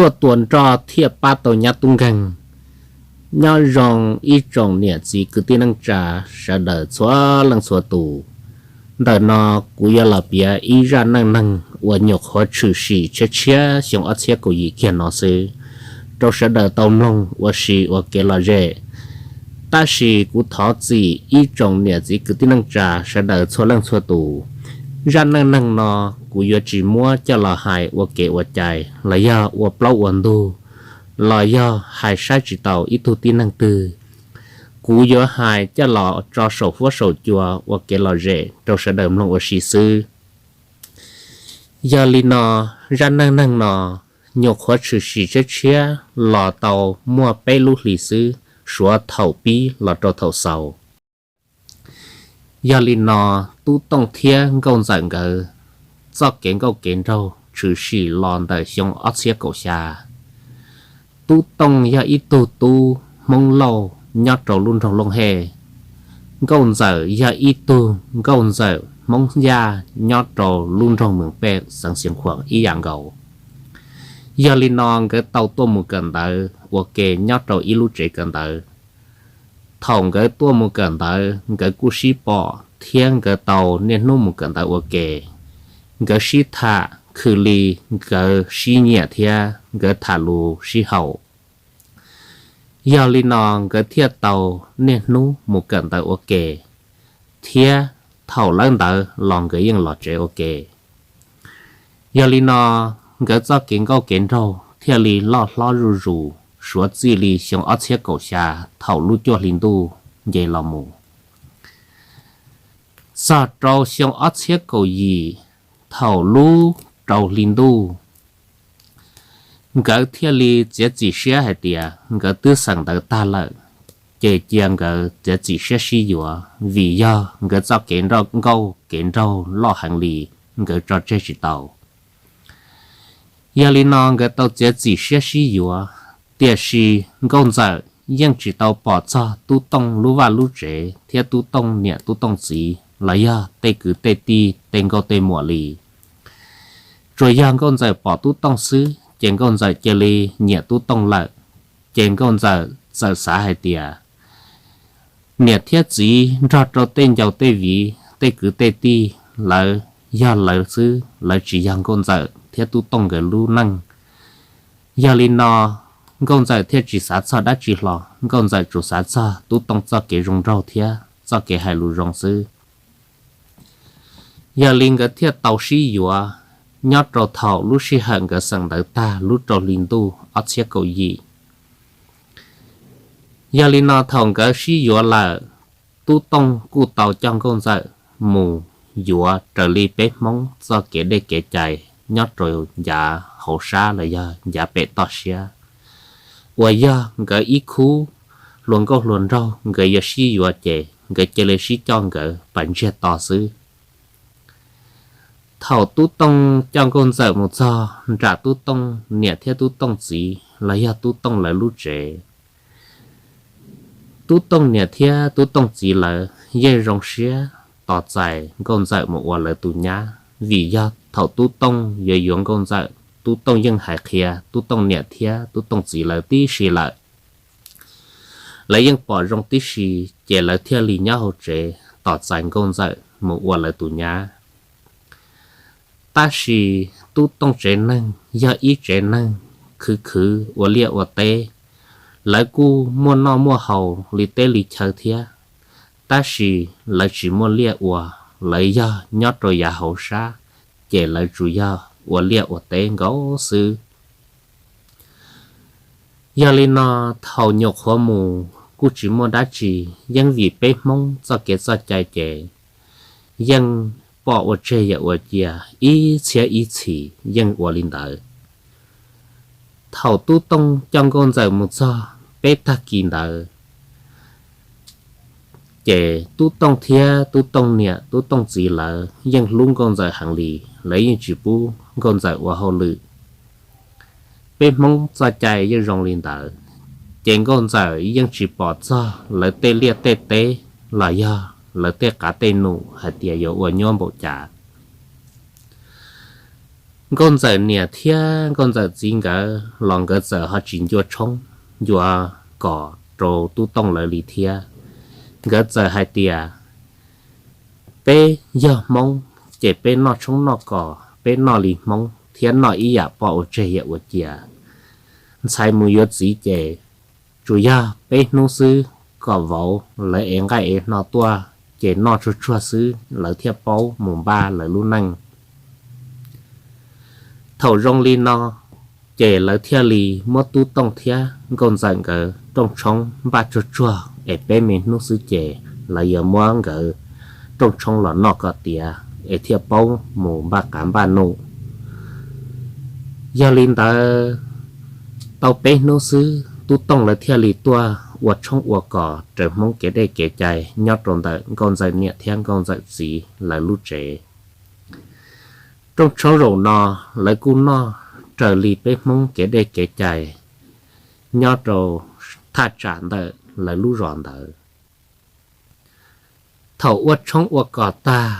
tuaj tua nroj thiaj pab tau nyab tub nkeeg. Nyob zoo ib tsoom niam txiv kwv tij neej tsa sawv daws txhua leej txhua tus. Ntawm no kuv yuav los piav ib zaj neej neeg uas nyuam qhuav tshwm sim tshiab tshiab xyoo ob txhiab kaum yim kiag no xwb, rau sawv daws tau mloog ua si ua kev lom zem. Tab sis kuv thov txim ib tsoom niam txiv kwv tij neej tsa sawv daws txhua leej txhua tus, zaj neej neeg no kuv yuav tsis muab coj los hais ua kev ua cai los yog ua plaub ua ntug, los yog hais saib tsis taus ib tug tib neeg twg. Kuv yuav hais coj los tso saum huab saum cua ua kev lom zem rau sawv daws mloog ua si xwb. Yog li no, zaj neej neeg no nyuam qhuav tshwm sim tshiab tshiab los tau muaj peb lub hlis xwb, suav thaum pib los rau thaum xaus. Yog li no, Tub Tooj thiab Nkauj Ntxawm nkawd txoj kev nkauj kev nraug tshwm sim los ntawm xyoo ob txhiab kaum xya. Tub Tooj yog ib tug tub Hmoob Lauj nyob rau lub nroog Looj Hej. Nkauj Ntxawm yog ib tug Nkauj Ntxawm Hmoob Yaj nyob rau lub nroog Mees Pej xeev Xeev Khuam ib yam nkaus. Yog li no nkawd tau tuaj mus kawm ntawv ua ke nyob rau ib lub tsev kawm ntawv. Thaum nkawd tuaj mus kawm ntawv nkawd kuj sib pom thiab nkawd tau niaj hnub mus kawm ntawv ua ke. Nkawd sib tham khwv li, nkawd sib nyiam thiab nkawd tham lus sib haum. Yog li no nkawd thiaj tau niaj hnub mus kawm ntawv ua ke, thiab thaum lawv ntawd los nkawd yeej los tsev ua ke. Yog li no, nkawd txoj kev nkauj kev nraug thiaj li loj hlob zuj zus, suav txij li xyoo ob txhiab kaum xya thaum lub cuaj hli ntuj nce los mus. Txog rau xyoo ob txhiab kaum yim thaum lub rau hli ntuj, nkawd thiaj li txiav txim siab hais tias nkawd twb xeem ntawv tag lawm, ces cia nkawd txiav txim siab sib yuav vim yog nkawd txoj kev nkauj kev nraug loj heev li, nkawd tso tseg tsis tau. Yog li no nkawd tau txiav txim siab sib yuav, tiam sis Nkauj Ntxawm yeej tsis tau pom txog Tub Tooj lub vaj lub tsev thiab Tub Tooj niam Tub Tooj txiv los yog tej kwv tej tij tej nkauj tej muam li. Tsuas yog Nkauj Ntxawm pom Tub Tooj xwb ces Nkauj Ntxawm cia li nyiam Tub Tooj lawm. Ces Nkauj Ntxawm txawm xav hais tias niam thiab txiv nrog rau tej ncaus tej viv tej kwv tej tij lawv yog lawv xwb, lawv tsis yog Nkauj Ntxawm thiab Tub Tooj nkawd lub neej. Yog li no Nkauj Ntxawm thiaj tsis xav txog dab tsi hlo, Nkauj Ntxawm tsuas xav txog Tub Tooj txoj kev zoo nraug thiab txoj kev hais lus zoo xwb. Yog li nkawd thiaj tau sib yuav nyob rau thaum lub sij hawm nkawd xeem ntawv tag lub rau hli ntuj ob txhiab kaum yim. Yog li no thaum nkawd sib yuav lawm, Tub Tooj kuj tau coj Nkauj Ntxawm mus yuav raws li peb Hmoob txoj kev dej kev cai nyob rau ncav hauv sab los yog ncav pem toj siab, uas yog nkawd ib khub hluas nkauj hluas nraug nkawd yuav sib yuav ces nkawd cia li sib coj nkawd pas ntsiag to xwb. Thaum Tub Tooj coj Nkauj Ntxawm mus txog nram Tub Tooj niam thiab Tub Tooj txiv los yog Tub Tooj lawv lub tsev, Tub Tooj niam thiab Tub Tooj txiv lawv yeej zoo siab tos txais Nkauj Ntxawm mus ua lawv tus nyab, vim yog thaum Tub Tooj yuav yuav Nkauj Ntxawm, Tub Tooj yeej hais qhia Tub Tooj niam thiab Tub Tooj txiv lawv tib si lawm. Lawv yeej pom zoo tib si, ces lawv thiaj li nyob hauv tsev tos txais Nkauj Ntxawm mus ua lawv tus nyab. Tab sis Tub Tooj tsev neeg yog ib tsev neeg khwv khwv ua liaj ua teb. Lawv kuj muaj noj muaj haus li teb li chaw thiab, tab sis lawv tsis muaj liaj ua, lawv yog nyob rau yav hauv sab, ces lawv tsuas yog ua liaj ua teb nkaus xwb. Yog li no, thaum nyuam qhuav mus kuj tsis muaj dab tsi, yeej vim peb Hmoob txoj kev txoj cai ces yeej pom ua tseg yam ua cia, ib txhiab ib txhis yeej ua li ntawd. Thaum Tub Tooj coj Nkauj Ntxawm mus txog peb tag kis ntawd, ces Tub Tooj thiab Tub Tooj niam Tub Tooj txiv lawv yeej hlub Nkauj Ntxawm heev li, lawv yeej tsis pub Nkauj Ntxawm ua hauj lwm. Peb Hmoob txoj cai yeej zoo li ntawd, ces Nkauj Ntxawm yeej tsis pom txog lawv tej liaj tej teb los yog lawv tej qav tej num hais tias yuav ua nyuaj npaum cas. Nkauj Ntxawm niam thiab Nkauj Ntxawm txiv nkawd los nkawd txawm ho tsis ncua tshoob ncua kos rau Tub Tooj lawv li thiab. Nkawd txawm hais tias, peb yog Hmoob ces peb noj tshoob noj kos peb noj li Hmoob thiab noj ib yam poj ua tseg yawm ua cia. Ntxhais mus yuav txiv ces tsuas yog peb hnub xwb kom vauv lawv ev nqaij ev hno tuaj ces noj tsuag tsuag xwb lawv thiaj paub mus npaj lawv lub neej. Thaum zoo li no ces lawv thiaj li muab Tub Tooj thiab Nkauj Ntxawm nkawd rooj tshoob npaj tsuag tsuag es peb me hnub xwb ces lawv yuav muab nkawd rooj tshoob los noj kom tiav es thiaj paub mus npaj qav npaj num. Yog li ntawd, tau peb hnub xwb Tub Tooj lawv thiaj li tuaj ua tshoob ua kos raws Hmoob kev dej kev cai nyob rau ntawm Nkauj Ntxawm niam thiab Nkauj Ntxawm txiv lawv lub tsev. Rooj tshoob zaum no lawv kuj noj raws li peb Hmoob kev dej kev cai nyob rau thaj tsam ntawm lawv lub zos ntawd. Thaum ua tshoob ua kos tag,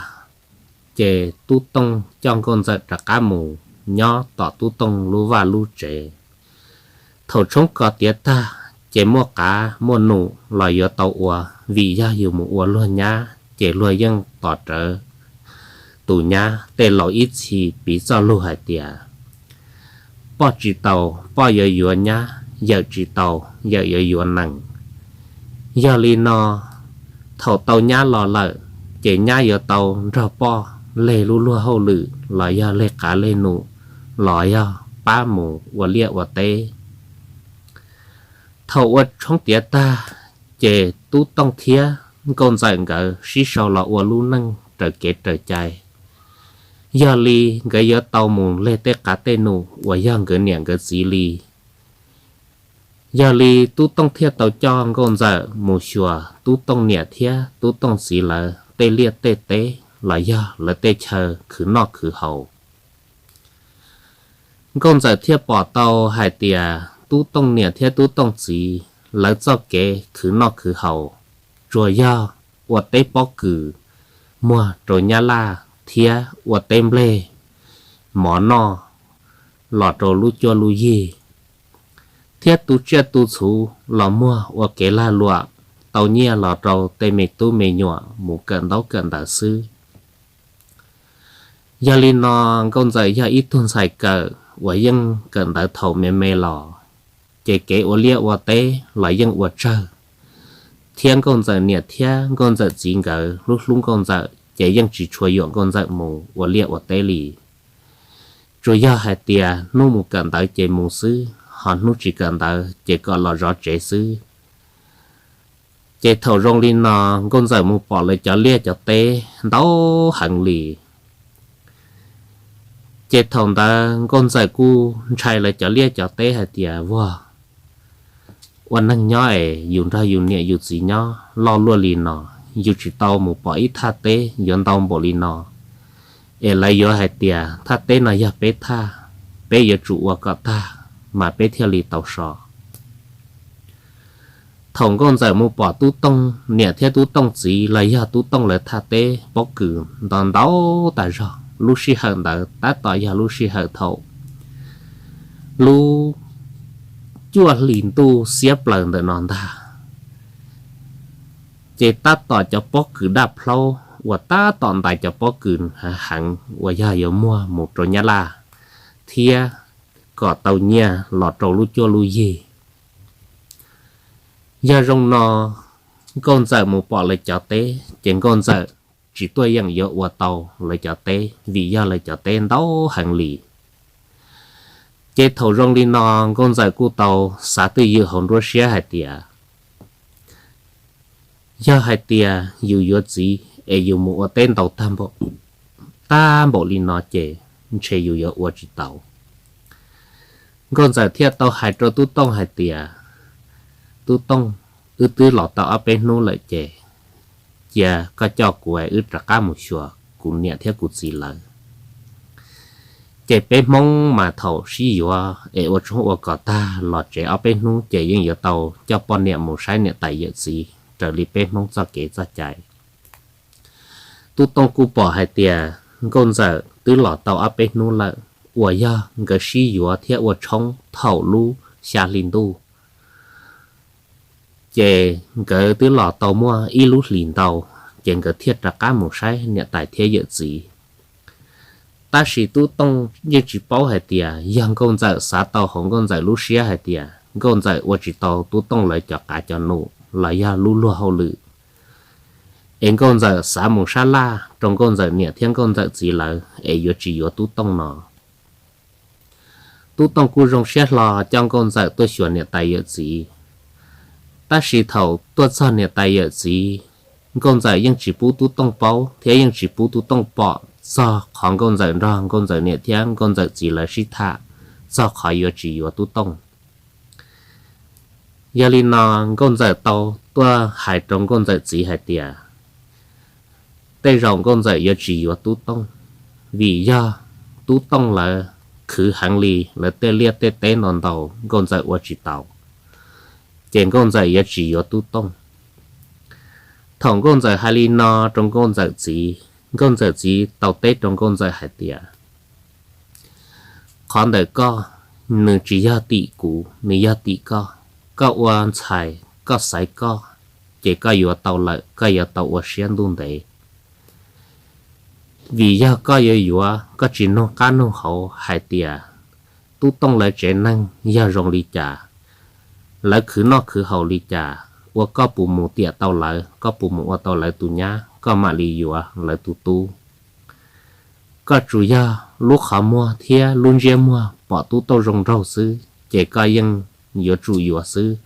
ces Tub Tooj coj Nkauj Ntxawm rov qab mus nyob tom Tub Tooj lub vaj lub tsev. Thaum tshoob kos tiav tag, ces muaj qav muaj num los yuav tau ua, vim yog yus mus ua luag nyab ces luag yeej tos rawv tus nyab. Tej laus ib txhis piv txoj lug hais tias, poj tsis tau, poj yuav yuav nyab, yawm tsis tau, yawm yuav yuav nees. Yog li no, thaum tau nyab los lawm, ces nyab yuav tau nrog poj leg lub luag hauj lwm los yog leg qav leg num los yog pab mus ua liaj ua teb. Thaum ua tshoob tiav tag, ces Tub Tooj thiab Nkauj Ntxawm nkawd sib sau los ua lub neej raws kev raws cai. Yog li nkawd yuav tau mus leg tej qav tej num uas yog nkawd niam nkawd txiv li. Yog li Tub Tooj thiaj tau coj Nkauj Ntxawm mus xyuas Tub Tooj niam thiab Tub Tooj txiv lawv tej liaj tej teb los yog lawv tej chaw khwv noj khwv haus. Nkauj Ntxawm thiaj pom tau hais tias Tub Tooj niam thiab Tub Tooj txiv lawv txoj kev khwv noj khwv haus tsuas yog ua teb pob kws muag rau nyab laj thiab ua teb nplej mov noj los rau lub cuab lub yig, thiab tu tsiaj tu txhuv los muag ua kev lag luam tau nyiaj los rau tej me tub me nyuam mus kawm ntaub kawm ntawv xwb. Yog li no, Nkauj Ntxawm yog ib tug ntxhais kawm uas yeej kawm ntawv thaum me me los, ces kev ua liaj ua teb los yeej ua tsawg, thiab Nkauj Ntxawm niam thiab Nkauj Ntxawm txiv nkawd hlub hlub Nkauj Ntxawm ces yeej tsis tshua yuam Nkauj Ntxawm mus ua liaj ua teb li. Tsuas yog hais tias hnub mus kawm ntawv ces mus xwb, ho hnub tsis kawm ntawv ces kom los zov tsev xwb. Ces thaum zoo li no, Nkauj Ntxawm mus pom lawv cov liaj cov teb ntau heev li. Ces thaum ntawd Nkauj Ntxawm kuj ntshai lawv cov liaj cov teb hais tias, vag, ua neeg nyob es yus nrog yus niam yus txiv nyob loj luaj li no, yus tsis tau mus pom ib thaj teb yuav ntau npaum li no, es lawv yuav hais tias thaj teb no yog peb thaj, peb yuav tsum ua kom tag mas peb thiaj li tau so. Thaum Nkauj Ntxawm mus pom Tub Tooj niam thiab Tub Tooj txiv los yog Tub Tooj lawv thaj teb pob kws nto ntau tas zog, lub sij hawm ntawd tab tom yog lub sij hawm thaum lub cuaj hlis ntuj xiab plaws ntawm no ntag. Ces tab tom cov pob kws daj plhaub uas tab tom ntais cov pob kws heev uas yog yuav muag mus rau Nyab Laj thiab kom tau nyiaj los rau lub cuab lub yig. Yog zoo no, Nkauj Ntxawm mus pom lawv cov teb ces Nkauj Ntxawm tsis tuaj yeem yuav ua tau lawv cov teb vim yog lawv cov teb ntau heev li. Ces thaum zoo li no, Nkauj Ntxawm kuj tau xav twj ywm hauv nruab siab hais tias, yog hais tias yus yuav txiv es yus mus ua teb ntau tag npaum li no ces ntshe yus yuav ua tsis tau. Nkauj Ntxawm thiaj tau hais rau Tub Tooj hais tias, Tub Tooj, wb twb los tau ob peb hnub lawm ces cia koj coj kuv es wb rov qab mus xyuas kuv niam thiab kuv txiv lawv. Ces peb Hmoob mas thaum sib yuav es ua tshoob ua kos tag los tsev ob peb hnub ces yeej yuav tau coj poj niam mus saib niam tais yawm txiv raws li peb Hmoob txoj kev txoj cai. Tub Tooj kuj pom hais tias Nkauj Ntxawm twb los tau ob peb hnub lawm, uas yog nkawd sib yuav thiab ua tshoob thaum lub xya hli ntuj. Ces nkawd twb los tau muaj ib lub hlis ntau, ces nkawd thiaj rov qab mus saib niam tais thiab yawm txiv. Tab sis Tub Tooj yeej tsis paub hais tias yog Nkauj Ntxawm xav tau hauv Nkauj Ntxawm lub siab hais tias Nkauj Ntxawm ua tsis tau Tub Tooj lawv cov qav cov num los yog lub luag hauj lwm, es Nkauj Ntxawm xav mus sab laj rau Nkauj Ntxawm niam thiab Nkauj Ntxawm txiv lawv es yuav tsis yuav Tub Tooj no. Tub Tooj kuj zoo siab hlo coj Nkauj Ntxawm tuaj xyuas niam tais yawm txiv. Tab sis thaum tuaj txog niam tais yawm txiv, Nkauj Ntxawm yeej tsis pub Tub Tooj paub thiab yeej tsis pub Tub Tooj pom txog qhov Nkauj Ntxawm nrog Nkauj Ntxawm niam thiab Nkauj Ntxawm txiv lawv sib tham txog qhov yuav tsis yuav Tub Tooj. Yog li no, Nkauj Ntxawm tau tuaj hais rau Nkauj Ntxawm txiv hais tias tej zaum Nkauj Ntxawm yuav tsis yuav Tub Tooj, vim yog Tub Tooj lawv khwv heev li, lawv tej liaj tej teb ntau ntau Nkauj Ntxawm ua tsis tau, ces Nkauj Ntxawm yuav tsis yuav Tub Tooj. Thaum Nkauj Ntxawm hais li no rau Nkauj Ntxawm txiv, Nkauj Ntxawm txiv tau teb rau Nkauj Ntxawm hais tias, qhov ntawm koj, nws tsis yog tim kuv, nws yog tim koj. Koj ua ntxhais koj xaiv koj, ces koj yuav tau lawm, koj yuav tau ua siab ntuj ntev. Vim yog koj yuav yuav, koj tsis nug qab nug hauv hais tias Tub Tooj lawv tsev neeg yog zoo li cas, lawv khwv noj khwv haus li cas, ua koj puas mus tiam tau lawv, koj puas mus ua tau lawv tus nyab, koj mam li yuav lawv tus tub. Koj tsuas yog lub qhov muag thiab lub ntsiab muag pom Tub Tooj zoo nraug xwb, ces koj yeej yuav tsum yuav xwb.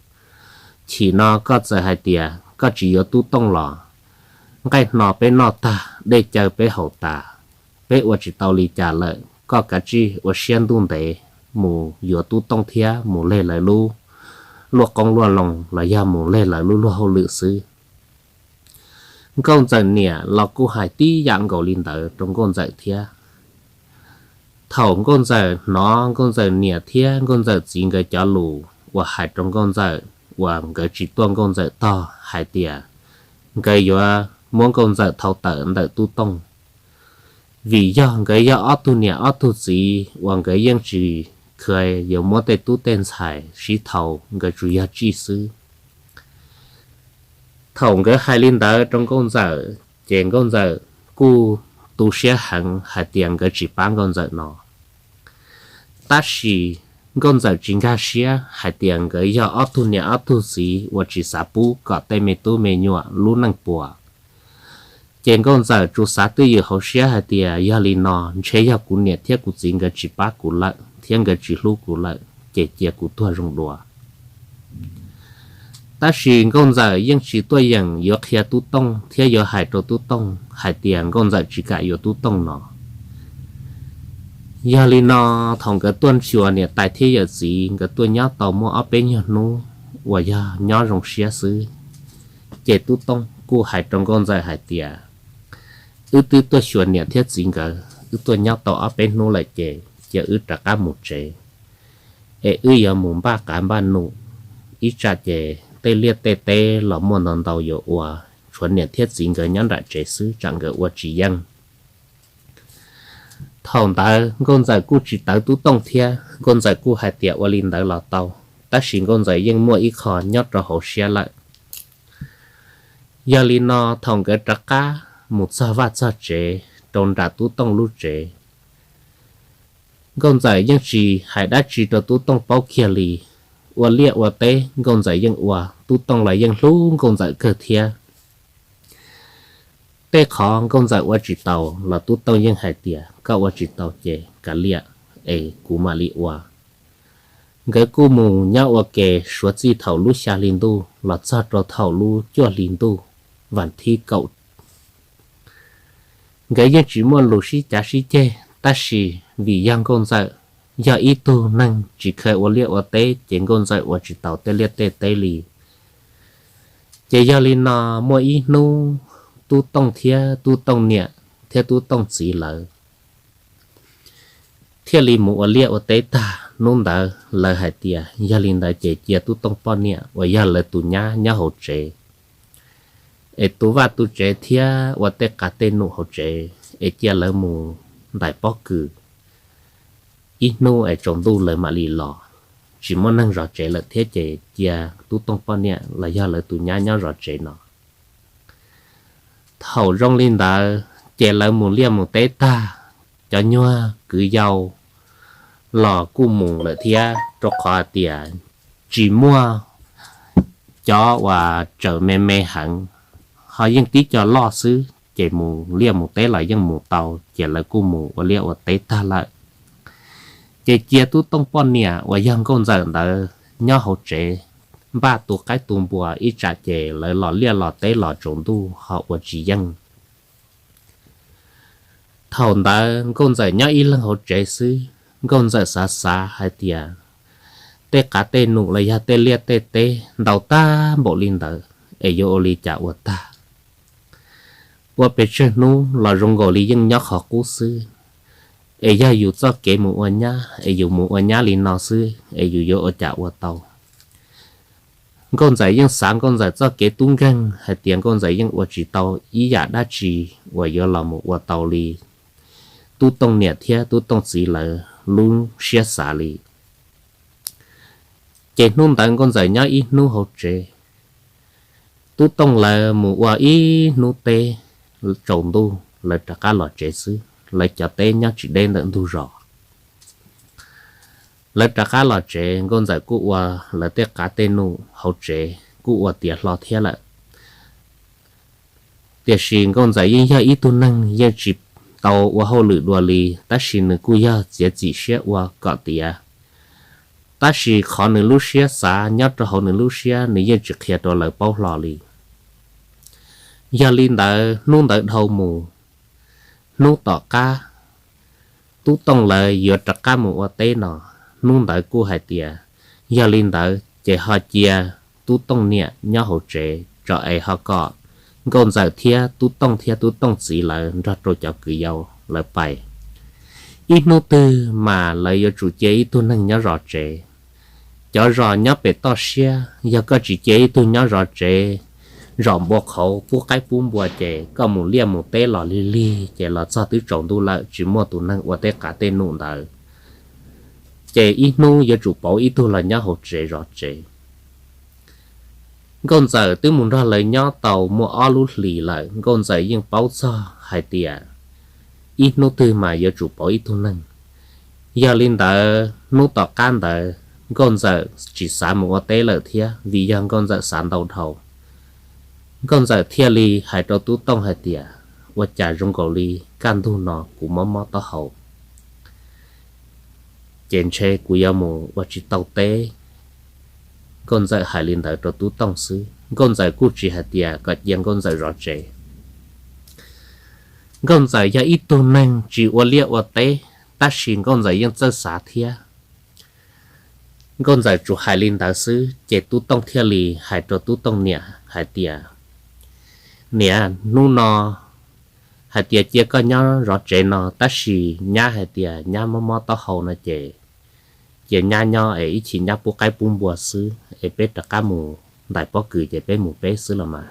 Chim no koj txawm hais tias koj tsis yuav Tub Tooj los, nqaij hno peb noj tag, dej cawv peb haus tas, peb ua tsis tau li cas lawm, koj kav tsij ua siab ntuj ntev mus yuav Tub Tooj thiab mus leg lawv lub luaj qoob luaj loo los yog mus leg lawv lub luag hauj lwm xwb. Nkauj Ntxawm niam los kuj hais tib yam nkaus li ntawd rau Nkauj Ntxawm thiab. Thaum Nkauj Ntxawm hnov Nkauj Ntxawm niam thiab Nkauj Ntxawm txiv nkawd cov lus uas hais rau Nkauj Ntxawm uas nkawd tsis tuaj Nkauj Ntxawm tog hais tias nkawd yuav muab Nkauj Ntxawm thau tawm ntawm Tub Tooj, vim yog nkawd yog ob tug niam ob tug txiv uas nkawd yeej tsis kha yuav muab tej tub tej ntxhais sib thau, nkawd tsuas yog tsij xwb. Thaum nkawd hais li ntawd rau Nkauj Ntxawm, ces Nkauj Ntxawm kuj tu siab heev hais tias nkawd tsis pab Nkauj Ntxawm no. Tab sis Nkauj Ntxawm tsis nkag siab hais tias nkawd yog ob tug niam ob tug txiv uas tsis xav pub kom tej me tub me nyuam lub neej puas. Ces Nkauj Ntxawm tsuas xav twj ywm hauv siab hais tias yog li no ntshe yog kuv niam thiab kuv txiv nkawd tsis pab kuv lawm thiab nkawd tsis hlub kuv lawm, ces cia kuv tuag zoo dua. Tab sis Nkauj Ntxawm yeej tsis tuaj yeem yuav qhia Tub Tooj thiab yuav hais rau Tub Tooj hais tias Nkauj Ntxawm tsis kam yuav Tub Tooj no. Yog li no, thaum nkawd tuaj xyuas niam tais thiab yawm txiv, nkawd tuaj nyob tau muaj ob peb nyuag hnub uas yog nyob zoo siab xwb, ces Tub Tooj kuj hais rau Nkauj Ntxawm hais tias, wb twb tuaj xyuas niam thiab txiv nkawd, wb tuaj nyob tau ob peb hnub lawm ces cia wb rov qab mus tsev, es wb yuav mus npaj qav npaj num, ib tsam ces tej liaj tej teb los muaj ntau ntau yuav ua, tshuav niam thiab txiv nkawd nyob nram tsev xwb tsam nkawd ua tsis yeej. Thaum ntawd Nkauj Ntxawm kuj tsis tawv Tub Tooj thiab, Nkauj Ntxawm kuj hais tias ua li ntawd los tau, tab sis Nkauj Ntxawm yeej muaj ib qho nyob rau hauv siab lawm. Yog li no thaum nkawd rov qab mus txog vaj txog tsev rau nram Tub Tooj lub tsev, Nkauj Ntxawm yeej tsis hais dab tsi rau Tub Tooj paub kiag li. Ua liaj ua teb Nkauj Ntxawm yeej ua, Tub Tooj los yeej hlub Nkauj Ntxawm kawg thiab. Tej qhov Nkauj Ntxawm ua tsis tau los Tub Tooj yeej hais tias koj ua tsis tau ces kav liam, es kuv mam li ua. Nkawd kuj mus nyob ua ke suav txij thaum lub xya hli ntuj los txog rau thaum lub cuaj hli ntuj, vas thib kaum. Nkawd yeej tsis muaj lus sib cav sib ceg, tab sis vim yog Nkauj Ntxawm yog ib tug neeg tsis kha ua liaj ua teb ces Nkauj Ntxawm ua tsis tau tej liaj tej teb li. Ces yog li no, muaj ib hnub Tub Tooj thiab Tub Tooj niam thiab Tub Tooj txiv lawv thiaj li mus ua liaj ua teb tag. Hnub ntawd lawv hais tias yog li ntawd ces cia Tub Tooj poj niam uas yog lawv tus nyab nyob hauv tsev, es tu vaj tu tsev thiab ua tej qav tej num hauv tsev, es cia lawv mus ntais pob kws. ib hnub es tsaus ntuj lawv mam li los, tsis muaj neeg zov tsev lawm thiab ces cia Tub Tooj poj niam los yog lawv tus nyab nyob zov tsev no. Thaum zoo li ntawd ces lawv mus liaj mus teb tag, cov nyuag kwv yau los kuj mus lawm thiab, rau qhov hais tias tsis muaj cov uas tseem me me heev, ho yeej tib co loj xwb ces mus liaj mus teb los yeej mus tau, ces lawv kuj mus ua liaj ua teb tag lawm. Ces cia Tub Tooj poj niam uas yog Nkauj Ntxawm ntawd nyob hauv tsev, npaj tu qaib tu npua, ib tsam ces lawv los liaj los teb los tsaus ntuj ho ua tsis yeej. Thaum ntawd Nkauj Ntxawm nyob ib leeg hauv tsev xwb, Nkauj Ntxawm xav xav hais tias tej qav tej num los yog tej liaj tej teb ntau tag npaum li ntawd es yuav ua li cas ua tag. Ua pes tsawg hnub los zoo nkaus li yeej nyob qhov qub xwb, es yog yus txoj kev mus ua nyab es yus mus ua nyab li no xwb es yus yuav ua cas ua tau. Nkauj Ntxawm yeej xav Nkauj Ntxawm txoj kev tub nkeeg hais tias Nkauj Ntxawm yeej ua tsis tau ib yam dab tsi uas yuav los mus ua tau li Tub Tooj niam thiab Tub Tooj txiv lawv lub siab xav li. Ces hnub ntawd Nkauj Ntxawm nyob ib hnub hauv tsev, Tub Tooj lawv mus ua ib hnub teb, tsaus ntuj lawv rov qab los tsev xwb, lawv cov teb nyob tsis deb ntawm ntug zos. Lawv rov qab los tsev, Nkauj Ntxawm kuj ua lawv tej qav tej num hauv tsev kuj ua tiav hlo thiab lawm. Tiam sis Nkauj Ntxawm yeej yog ib tug neeg yeej tsis tau ua hauj lwm dua li, tab sis nws kuj yog txiav txim siab ua kom tiav. Tab sis qhov nws lub siab xav nyob rau hauv nws lub siab nws yeej tsis qhia rau lawv paub hlo li. Yog li ntawd hnub ntawd dhau mus, hnub tom qab Tub Tooj lawv yuav rov qab mus ua teb no, hnub ntawd kuj hais tias yog li ntawd ces ho cia Tub Tooj niam nyob hauv tsev tso es ho kom Nkauj Ntxawm thiab Tub Tooj thiab Tub Tooj txiv lawv nrog rau cov kwv yau lawv pais. Ib hnub twg mas lawv yuav tsum cia ib tug neeg nyob zov tsev. Cov zos nyob pem toj siab, yog koj tsis cia ib tug nyob zov tsev, zom npua qhauv pub qaib pub npua ces koj mus liaj mus teb los lig lig ces los txog twb tsaus ntuj lawm tsis muaj tus neeg ua tej qav tej num ntawd. Ces ib hnub yuav tsum pauv ib tug los nyob hauv tsev zov tsev. Nkauj Ntxawm twb mus nrog lawv nyob tau muaj ob lub hlis lawm, Nkauj Ntxawm yeej paub txog hais tias ib hnub twg mas yuav tsum pauv ib tug neeg. Yog li ntawd hnub tom qab ntawd Nkauj Ntxawm tsis xav mus ua teb lawm thiab vim yog Nkauj Ntxawm xav ntau dhau. Nkauj Ntxawm thiaj li hais rau Tub Tooj hais tias, ua cas zoo nkaus li kaj ntug no kuv mob mob taub hau, ces ntshe kuv yuav mus ua tsis tau teb. Nkauj Ntxawm hais li ntawd rau Tub Tooj xwb, Nkauj Ntxawm kuj tsis hais tias kom cia Nkauj Ntxawm zov tsev. Nkauj Ntxawm yog ib tug neeg tsis ua liaj ua teb, tab sis Nkauj Ntxawm yeej txawj xav thiab. Nkauj Ntxawm tsuas hais li ntawd xwb ces Tub Tooj thiaj li hais rau Tub Tooj niam hais tias, niam, hnub no hais tias cia koj nyob zov tsev no, tab sis nyab hais tias nyab mob mob taub hau no ces cia nyab nyob es ib chim nyab pub qaib pub npua xwb es peb rov qab mus ntais pob kws ces peb mus peb xwb los mas.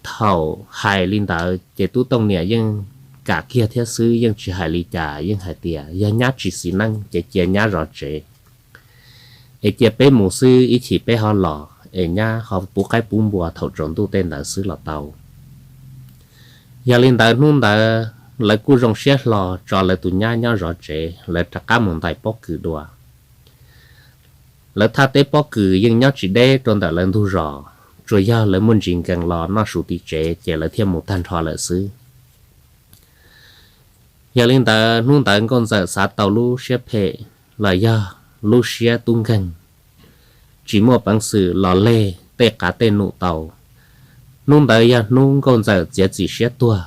Thaum hais li ntawd ces Tub Tooj niam yeej kam kiag thiab xwb, yeej tsis hais li cas, yeej hais tias yog nyab tsis xis neej ces cia nyab zov tsev es cia peb mus xwb, ib chim peb ho los es nyab ho pub qaib pub npua thaum tsaus ntuj tej ntawd xwb los tau. Yog li ntawd hnub ntawd lawv kuj zoo siab hlo tso lawv tus nyab nyob zov tsev, lawv rov qab mus ntais pob kws dua. Lawv thaj teb pob kws yeej nyob tsis deb rau ntawm lawv ntug zos, tsuas yog lawv muaj ntsis nkees los noj su tim tsev ces lawv thiaj mus tag nrho lawm xwb. Yog li ntawd hnub ntawd Nkauj Ntxawm xav tau lub siab phem los yog lub siab tub nkeeg, tsis muaj peev xwm los leg tej qav tej num tau. Hnub ntawd yog hnub Nkauj Ntxawm txiav txim siab tuag.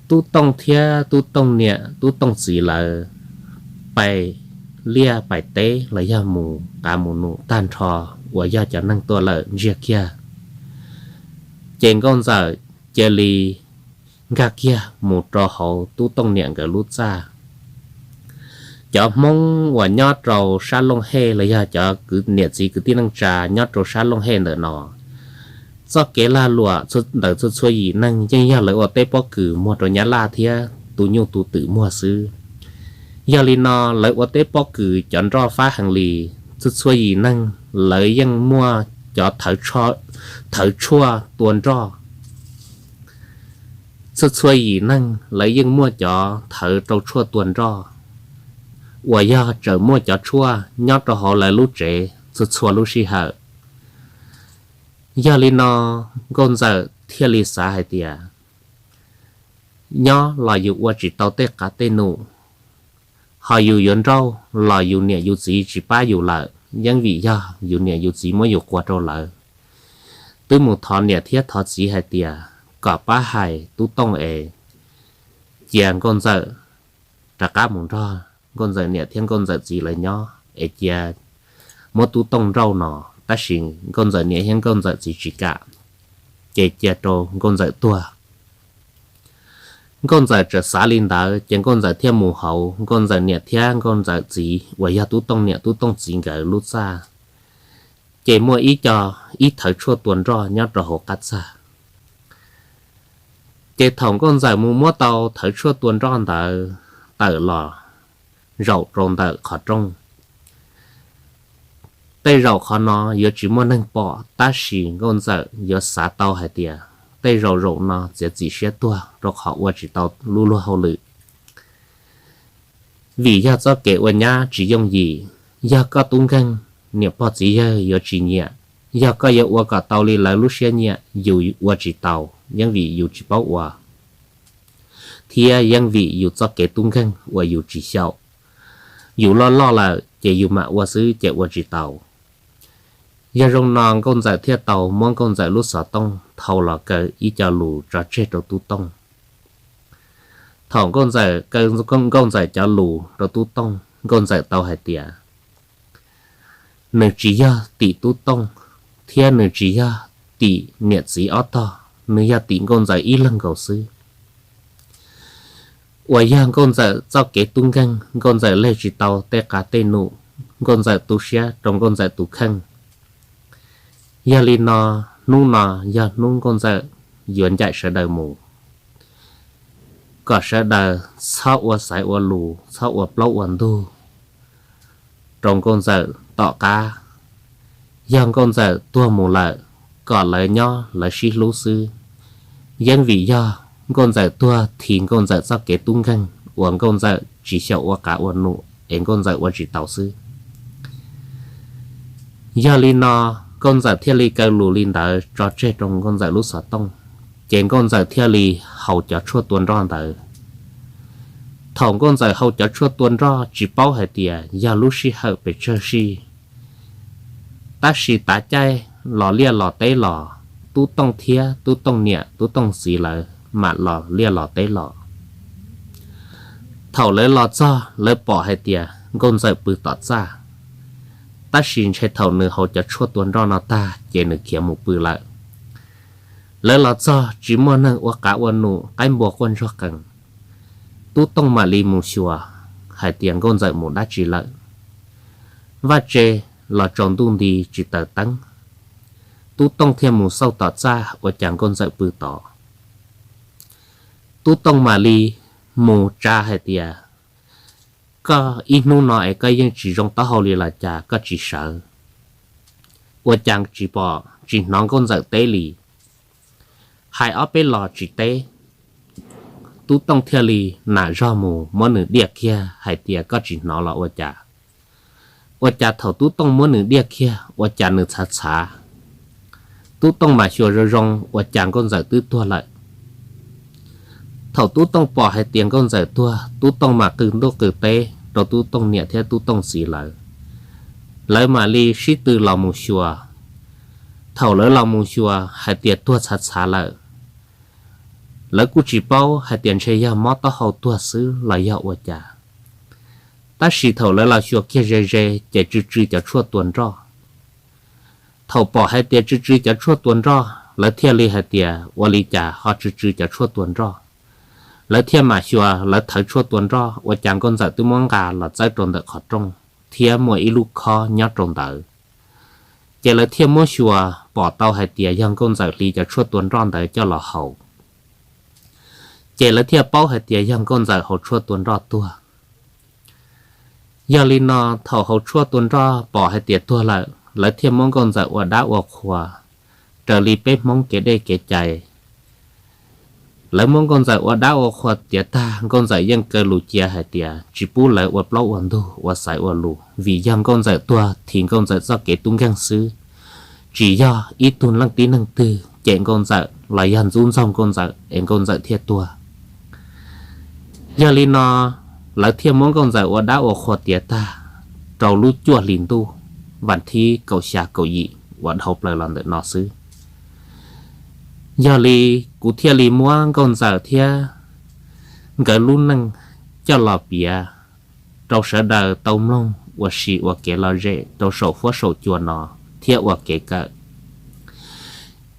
Tub Tooj thiab Tub Tooj niam Tub Tooj txiv lawv pais liaj pais teb los yog mus qav mus num tag nrho uas yog cov neeg tuaj lawm ntsiag kiag, ces Nkauj Ntxawm cia li nkag kiag mus rau hauv Tub Tooj niam nkawd lub txaj. Cov Hmoob uas nyob rau sab Looj Hej los yog cov niam txiv kwv tij neej tsa nyob rau sab Looj Hej ntawm no, txoj kev lag luam ntawm txhua txhua yim neeg yeej yog lawv ua teb pob kws muag rau Nyab Laj thiab tu nyuj tu twm muag xwb. Yog li no lawv ua teb pob kws cov nroj fab heev li, txhua txhua yim neeg lawv yeej muaj cov thawv tshuaj tua nroj. Txhua txhua yim neeg lawv yeej muaj cov thawv rau tshuaj tua nroj, uas yog tseem muaj cov tshuaj nyob rau hauv lawv lub tsev txhua txhua lub sij hawm. Yog li no, Nkauj Ntxawm thiaj li xav hais tias, nyob los yus ua tsis tau tej qav tej num, ho yus yuav nrauj los yus niam yus txiv tsis pab yus lawm, yeej vim yog yus niam yus txiv muab yus quas rau lawv. Twb mus thov niam thiab thov txiv hais tias kom pab hais Tub Tooj es cia Nkauj Ntxawm rov qab mus nrog Nkauj Ntxawm niam thiab Nkauj Ntxawm txiv lawv nyob es cia muab Tub Tooj nrauj no, tab sis Nkauj Ntxawm niam thiab Nkauj Ntxawm txiv tsis kam, ces cia rau Nkauj Ntxawm tuag. Nkauj Ntxawm txawm xav li ntawd ces Nkauj Ntxawm thiaj mus hauv Nkauj Ntxawm niam thiab Nkauj Ntxawm txiv uas yog Tub Tooj niam Tub Tooj txiv nkawd lub txaj, ces muaj ib co, ib thawv tshuaj tua nroj nyob rau hauv qab txaj. Ces thaum Nkauj Ntxawm mus muab tau thawv tshuaj tua nroj ntawd tawm los zaum rau ntawm qhov rooj, tej zaum qhov no yuav tsis muaj neeg pom, tab sis Nkauj Ntxawm yuav xav tau hais tias tej zaum zaum no txiav txim siab tuag rau qhov ua tsis tau lub luag hauj lwm. Vim yog txoj kev ua nyab tsis yooj yim, yog koj tub nkeeg, niam pog txiv yawg yuav tsis nyiam. Yog koj yuav ua kom tau li lawv lub siab nyiam, yus ua tsis tau, yeej vim yus tsis paub ua, thiab yeej vim yus txoj kev tub nkeeg uas yus tsis xyaum. Yus loj loj lawm ces yus mam ua xwb ces ua tsis tau. Yog zoo no Nkauj Ntxawm thiaj tau muab Nkauj Ntxawm lub xov tooj thau los kaw ib co lus tso tseg rau Tub Tooj. Thaum Nkauj Ntxawm kaw Nkauj Ntxawm cov lus rau Tub Tooj, Nkauj Ntxawm tau hais tias nws tsis yog tim Tub Tooj, thiab nws tsis yog tim niam txiv ob tog, nws yog tim Nkauj Ntxawm ib leeg nkaus xwb. Uas yog Nkauj Ntxawm txoj kev tub nkeeg, Nkauj Ntxawm leg tsis tau tej qav tej num, Nkauj Ntxawm tu siab rau Nkauj Ntxawm tus kheej. Yog li no, hnub no yog hnub Nkauj Ntxawm yuav ncaim sawv daws mus, kom sawv daws txhob ua xaiv ua lus, txhob ua plaub ua ntug rau Nkauj Ntxawm tom qab. Yog Nkauj Ntxawm tuag mus lawm, kom lawv nyob lawv sib hlub xwb. Yeej vim yog Nkauj Ntxawm tuag this Nkauj Ntxawm txoj kev tub nkeeg uas Nkauj Ntxawm tsis xyaum ua qav ua num es Nkauj Ntxawm ua tsis tau xwb. Yog li no, Nkauj Ntxawm thiaj li kaw lus li ntawd tso tseg rau Nkauj Ntxawm lub xov tooj, ces Nkauj Ntxawm thiaj li haus cov tshuaj tua nroj ntawd. Thaum Nkauj Ntxawm haus cov tshuaj tua nroj tsis paub hais tias yog lub sij hawm pes tsawg sij, tab sis tav caij los liaj los teb los, Tub Tooj thiab Tub Tooj niam Tub Tooj txiv lawv mam los liaj los teb los. Thaum lawv los txog lawv pom hais tias Nkauj Ntxawm pw tom txaj, tab sis ntshe thaum nws haus cov tshuaj tua nroj no tag ces nws khiav mus pw lawm. Lawv los txog tsis muaj neeg ua qav ua num, qaib npua quaj ntsuag qees. Tub Tooj mam li mus xyuas hais tias Nkauj Ntxawm mus dab tsi lawm. Vaj tse los tsaus ntuj nti tsis taws teeb, Tub Tooj thiaj mus xauj tom txaj ua cas Nkauj Ntxawm pw tod. Tub Tooj mam li mus tsa hais tias, koj ib hnub no es koj yeej tsis zoo taub hau li los cas koj tsis sawv? Ua cas tsis pom tsis hnov Nkauj Ntxawm teb li? Hais ob peb los tsis teb. Tub Tooj thiaj li nam zog mus muab nws diaj kiag hais tias koj tsis hnov los ua cas. Ua cas thaum Tub Tooj muab nws diaj kiag ua cas nws txhav txhav. Tub Tooj mam xyuas zoo zoo ua cas Nkauj Ntxawm twb tuag lawm. Thaum Tub Tooj pom hais tias Nkauj Ntxawm tuag, Tub Tooj mam qw ntuj qw teb rau Tub Tooj niam thiab Tub Tooj txiv lawv. Lawv mam li sib tw los mus xyuas. Thaum lawv los mus xyuas hais tias tuag txhav txhav lawm, lawv kuj tsis paub hais tias ntshe yog mob taub hau tuag xwb los yog ua cas. Tab sis thaum lawv los xyuas kiag ze ze ces tsw tsw cov tshuaj tua nroj. Thaum pom hais tias tsw tsw cov tshuaj tua nroj, lawv thiaj li hais tias ua li cas ho tsw tsw cov tshuaj tua nroj. Lawv thiaj mam xyuas, lawv thawv tshuaj tua nroj ua cas Nkauj Ntxawm twb muab nqa los txawb rau ntawm qhov rooj thiab muaj ib lub khob nyob rau ntawd. Ces lawv thiaj muab xyuas pom tau hais tias yog Nkauj Ntxawm hliv cov tshuaj tua nroj ntawd coj los haus. Ces lawv thiaj paub hais tias yog nkauj ntxawm hauv tshuaj tua nroj tuag. Yog li no, thaum hauv tshuaj tua nroj pom hais tias tuag lawm, lawv thiaj muab nkauj ntxawm ua dab ua qhua raws li peb Hmoob kev dej kev cai. Lawv muab nkauj ntxawm ua dab ua qhua tiav tag, nkauj ntxawm yeej kaw lus cia hais tias tsis pub lawv ua plaub ua ntug ua xaiv ua lus, vim yog nkauj ntxawm tuag thiv nkauj ntxawm txoj kev tub nkeeg xwb, tsis yog ib tug leej tib neeg twg cem nkauj ntxawm los yog ntxub ntxaug nkauj ntxawm es nkauj ntxawm thiaj tuag. Yog li no, lawv thiaj muab nkauj ntxawm ua dab ua qhua tiav tag rau lub cuaj hlis ntuj, vas thib kaum xya kaum yim uas dhau plaws los ntawm no xwb. Yog li, kuv thiaj li muab nkauj ntxawm thiab nkawd lub neej coj los piav rau sawv daws tau mloog ua si ua kev lom zem rau saum huab saum cua no thiab ua kev kawm.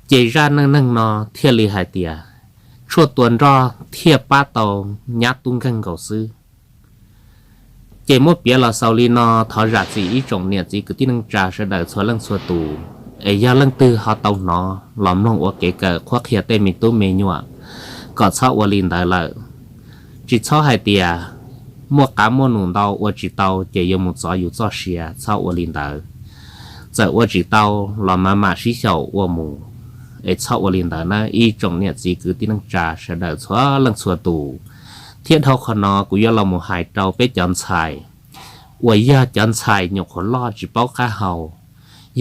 Ces zaj neej neeg no thiaj li hais tias tshuaj tua nroj thiaj pab tau nyab tub nkeeg nkaus xwb. Ces muab piav los xaus li no, thov zam txim ib tsoom niam txiv kwv tij neej tsa sawv daws txhua leej txhua tus, es yog leej twg ho tau hnov los mloog ua kev kawm qhuab qhia tej me tub me nyuam kom txhob ua li ntawd lawm. Tsis txhob hais tias muaj qav muaj num ntau ua tsis tau ces yuav mus txov yus txoj sia, txhob ua li ntawd. Txawm ua tsis tau los mam mam sib xyaum ua mus, es txhob ua li ntawd na ib tsoom niam txiv kwv tij neej tsa sawv daws txhua leej txhua tus. Thiab dhau qhov no kuv yuav los mus hais rau peb cov ntxhais uas yog cov ntxhais nyuam qhuav loj tsis paub qab hau.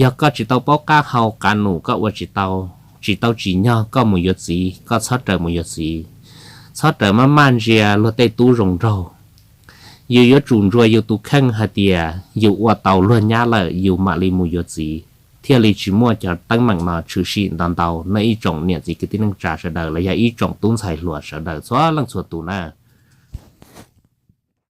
Yog koj tsis tau paub qab hau, qav num koj ua tsis tau, tsis tau tsim nyog koj mus yuav txiv, koj txhob raws mus yuav txiv. Txhob raws maj maj ntsia luag tej tub zoo nraug. Yus yuav tsum ntsuas yus tus kheej hais tias yus ua tau luag nyab lawm yus mam li mus yuav txiv, thiaj li tsis muaj cov teeb meem no tshwm sim ntau ntau no ib tsoom niam txiv kwv tij neej tsa sawv daws los yog ib tsoom tub ntxhais hluas sawv daws txhua leej txhua tus na.